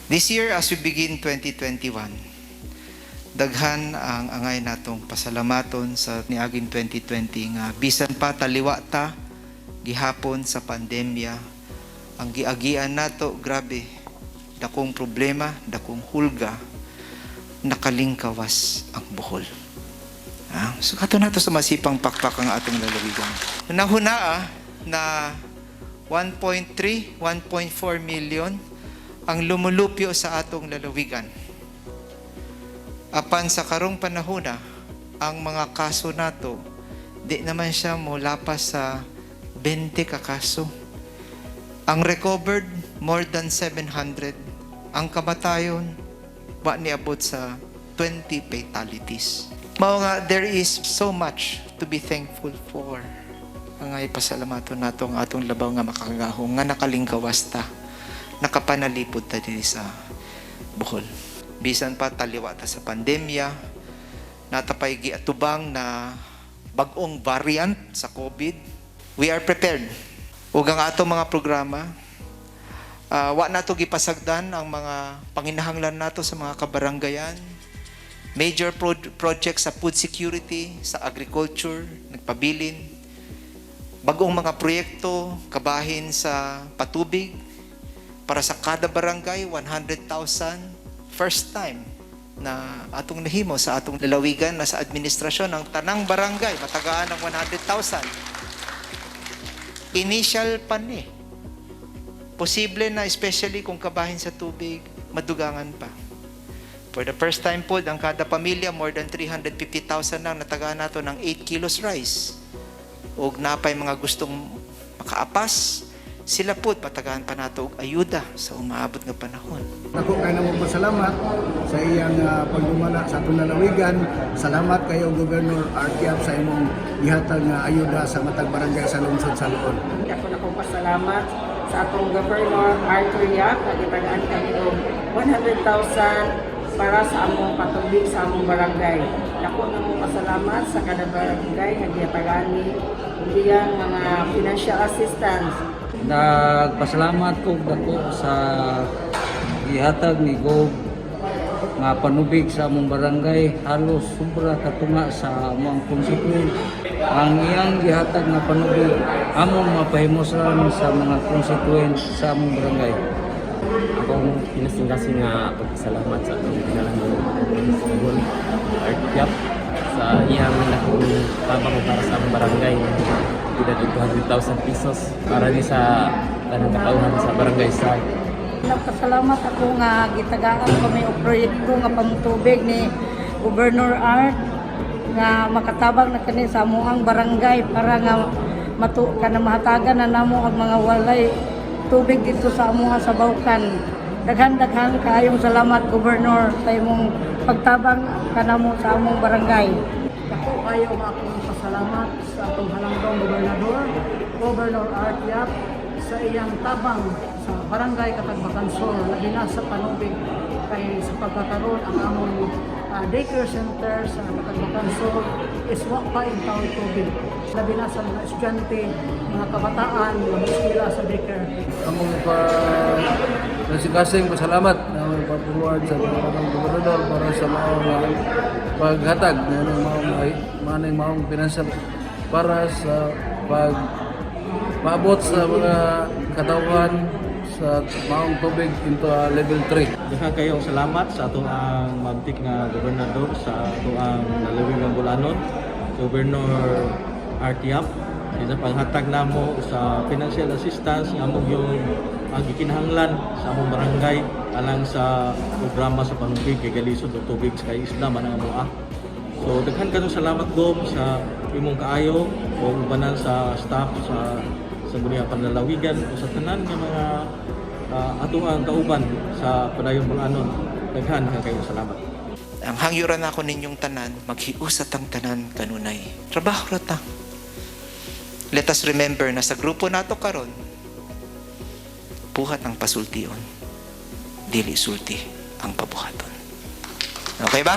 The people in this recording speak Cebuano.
This year, as we begin 2021, daghan ang angay natong pasalamaton sa niaging 2020 nga bisan pa taliwa ta gihapon sa pandemya. Ang giagian nato, grabe, dakong problema, dakong hulga, nakalingkawas ang Bohol. Ah, so kato nato sa masipang pakpak ang atong lalawigan. Nahuna na 1.3, 1.4 million ang lumulupyo sa atong lalawigan. Apan sa karong panahona, ang mga kaso nato, di naman siya molapas sa 20 ka kaso. Ang recovered, more than 700. Ang kamatayon, wa niabot sa 20 fatalities. Mao nga, there is so much to be thankful for. Ang ay pasalamaton nato ang atong labaw nga makagagahom nga nakalingkawas ta, nakapanalipod ta diri sa Bohol. Bisan pa taliwa ta sa pandemya, naa ta pay giatubang na bag-ong variant sa COVID, we are prepared. Ug ang atong mga programa, wa nato gipasagdan ang mga panginahanglan nato sa mga kabaranggayan. Major projects sa food security, sa agriculture, nagpabilin. Bagong mga proyekto, kabahin sa patubig, para sa kada barangay, 100,000, first time na atong nahimo sa atong lalawigan na sa administrasyon ng tanang barangay, matagaan ng 100,000. Initial pa ni. Posible na, especially kung kabahin sa tubig, madugangan pa. For the first time po, ang kada pamilya, more than 350,000 lang natagaan nato ng 8 kilos rice. Og napay mga gustong makaapas, sila po, patagaan pa nato og ayuda sa umaabot nga panahon. Dako kaayo namo pasalamat sa iyang pagdumala sa atong lalawigan. Salamat kayo, Governor Art Yap, sa imong gihatag nga ayuda sa matag barangay sa lungsod sa Loon. Ako na kong pasalamat sa atong Governor Arthur Yap na gitagaan kami og 100,000 para sa among patubig sa among barangay. Dako na mo pasalamat sa kada barangay nga gitagaan ni iyang mga financial assistance. Nagpasalamat ko dako sa gihatag ni Gov nga panubig sa among barangay, halos sobra katunga sa among constituent. Ang iyang gihatag nga panubig, among mapahimusan sa mga constituent sa among barangay. Akong pinasing-kasing nga pagpasalamat sa atong pinalanggang Gov Art Yap sa iyang nakong tabang para sa among barangay, edad 200,000 pesos para ni sa tanang katawhan sa barangay sa Nagpasalamat ako nga gitagaan kami og proyekto nga pangtubig ni Governor Art nga makatabang na kani sa amoang barangay para nga matu kana mahatagan na namo ang mga walay tubig dito sa amoa sa Baucan. Daghan-daghan kaayong salamat, Governor, sa imong pagtabang kanamo sa among barangay. Dako kayo ang akong pasalamat sa atong halangdong gobernador, Governor Art Yap, sa iyang tabang sa barangay Catagbacan Sur, labi na sa panubig, kay sa pagkakaroon ang among daycare center sa Catagbacan Sur is wa pa intaw tubig. Labi na sa mga estudyante, mga kabataan, mga eskwela sa daycare. Among pa nasikasing pasalamat na among pa-forward sa mga gobernador para sa maong paghatag na ng maong maning maong financial para sa pag maabot sa mga katawhan sa maong tubig into a level 3. Daghan kayong salamat sa atong ang mabtik nga gobernador sa atong ang lalawigan Bol-anon, Governor Art Yap, sa paghatag namo sa financial assistance nga among yung ang gikinahanglan sa among barangay alang sa programa sa panubig kay galisod og tubig sa kay isla man ang amoa. So daghan kayong salamat, Gov, sa imong kaayo o ubanan sa staff sa Sangguniang Panlalawigan o sa tanan nga mga ato ang kauban sa Padayon Bol-anon. Daghan kayong salamat. Ang hangyoran nako ninyong tanan, maghiusa tang tanan kanunay. Trabaho ra ta. Let us remember na sa grupo nato karon, buhat ang pasultion, dili sulti ang pabuhaton. Okay ba?